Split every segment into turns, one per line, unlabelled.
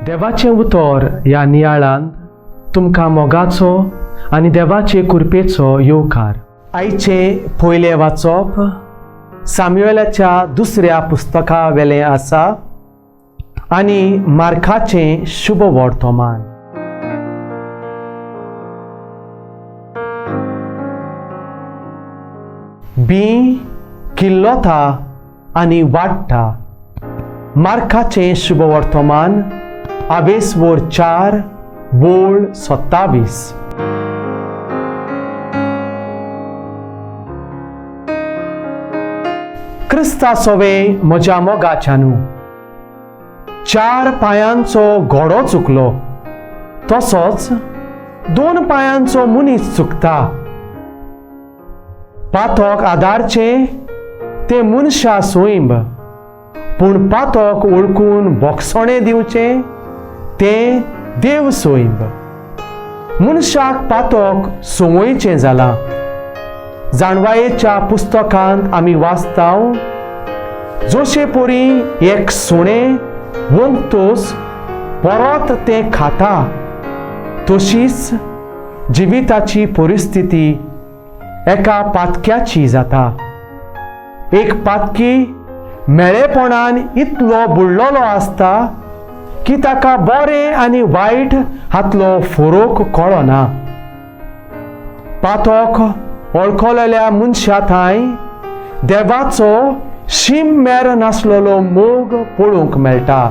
देवाचें उतर ह्या नियाळांत तुमकां मोगाचो आनी देवाचे कृपेचो येवकार. आयचें पयलें वाचप साम्युएलाच्या दुसऱ्या पुस्तका वेलें आसा आनी मार्काचें शुभ वर्तमान. बी किल्लोता आनी वाडटा. मार्काचें शुभ वर्तमान आवेसवोर 4 वोळ 27. क्रिस्ता सोवे म्हज्या मोगाच्यानू, 4 पांयांचो घोडो चुकलो तसोच 2 पांयांचो मनीस चुकता. पातक आदारचें तें मनशा सैंब, पूण पातक वळखून बोगसणें दिवचें तें देव सैंब. मनशाक पातक संवयचें जालां. जाणवायेच्या पुस्तकांत आमी वाचता, जोशे पोरी एक सुणें वंकतोच परत तें खाता, तशीच जिविताची परिस्थिती एका पातक्याची जाता. एक पातकी मेळेपणान इतलो बुडलेलो आसता की ताका बरें आनी वायट हातलो फरक कळना. पातक वळखलेल्या मनशा थांय देवाचो शीम मेर नासलेलो मोग पळोवंक मेळटा.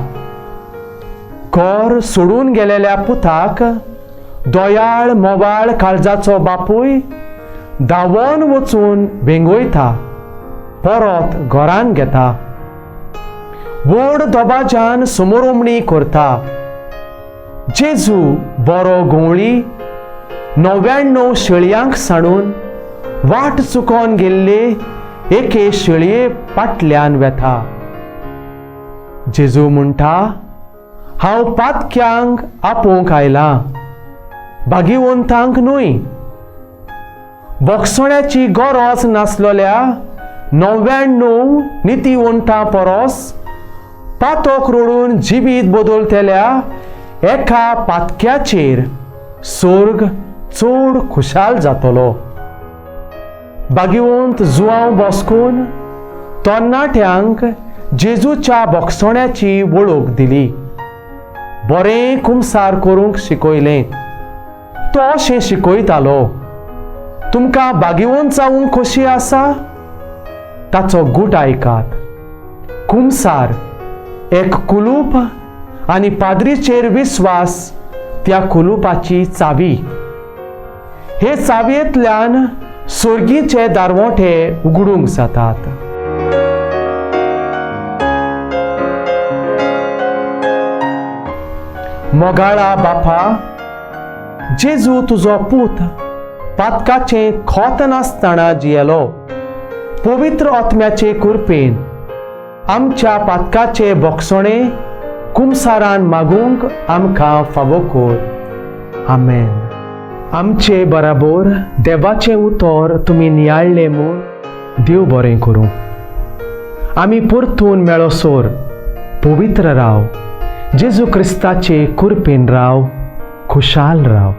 घर सोडून गेलेल्या पुताक दयाळ मोवाळ काळजाचो बापूय धांवन वचून वेंगयता, परत घरान घेता, व्हड दबाज्यान समोरोमणी करता. जेजू बरो गवळी 99 शेळयांक सांडून वाट चुकोन गेल्ले एके शेळये फाटल्यान वेता. जेजू म्हणटा, हांव पातक्यांक आपोवंक आयलां, भागिवंतांक न्हय. बोगसण्याची गरज नासलेल्या 99 नितीवंतां परस पातक रोडून जिवीत बदलतल्या एका पातक्याचेर स्वर्ग चड खुशाल जातलो. भागिवंत जुआंव बसकून तरणाट्यांक जेजूच्या बोगसण्याची वळख दिली, बरें कुमसार करूंक शिकयलें. तो अशें शिकयतालो, तुमकां भागिवंत जावंक खोशी आसा? ताचो गूट आयकात. कुमसार एक कुलूप आनी पाद्रीचेर विस्वास त्या कुलुपाची चावी. हे चावयेंतल्यान सोर्गीचे दारवोटे उगडूंक जातात. मोगाळा बापा, जेजू तुजो पूत पातकाचें खोत नासतना जियेलो. पवित्र आत्म्याचे कृपेन आमच्या पातकाचे बोगसणे कुमसारान मागूंक आमकां फावो कर. आमेन. आमचे बराबर देवाचें उतर तुमी नियाळ्ळें म्हूण देव बरें करूं. आमी परतून मेळोसर पवित्र राव, जेजू क्रिस्ताचे कृपेन राव, खुशाल राव.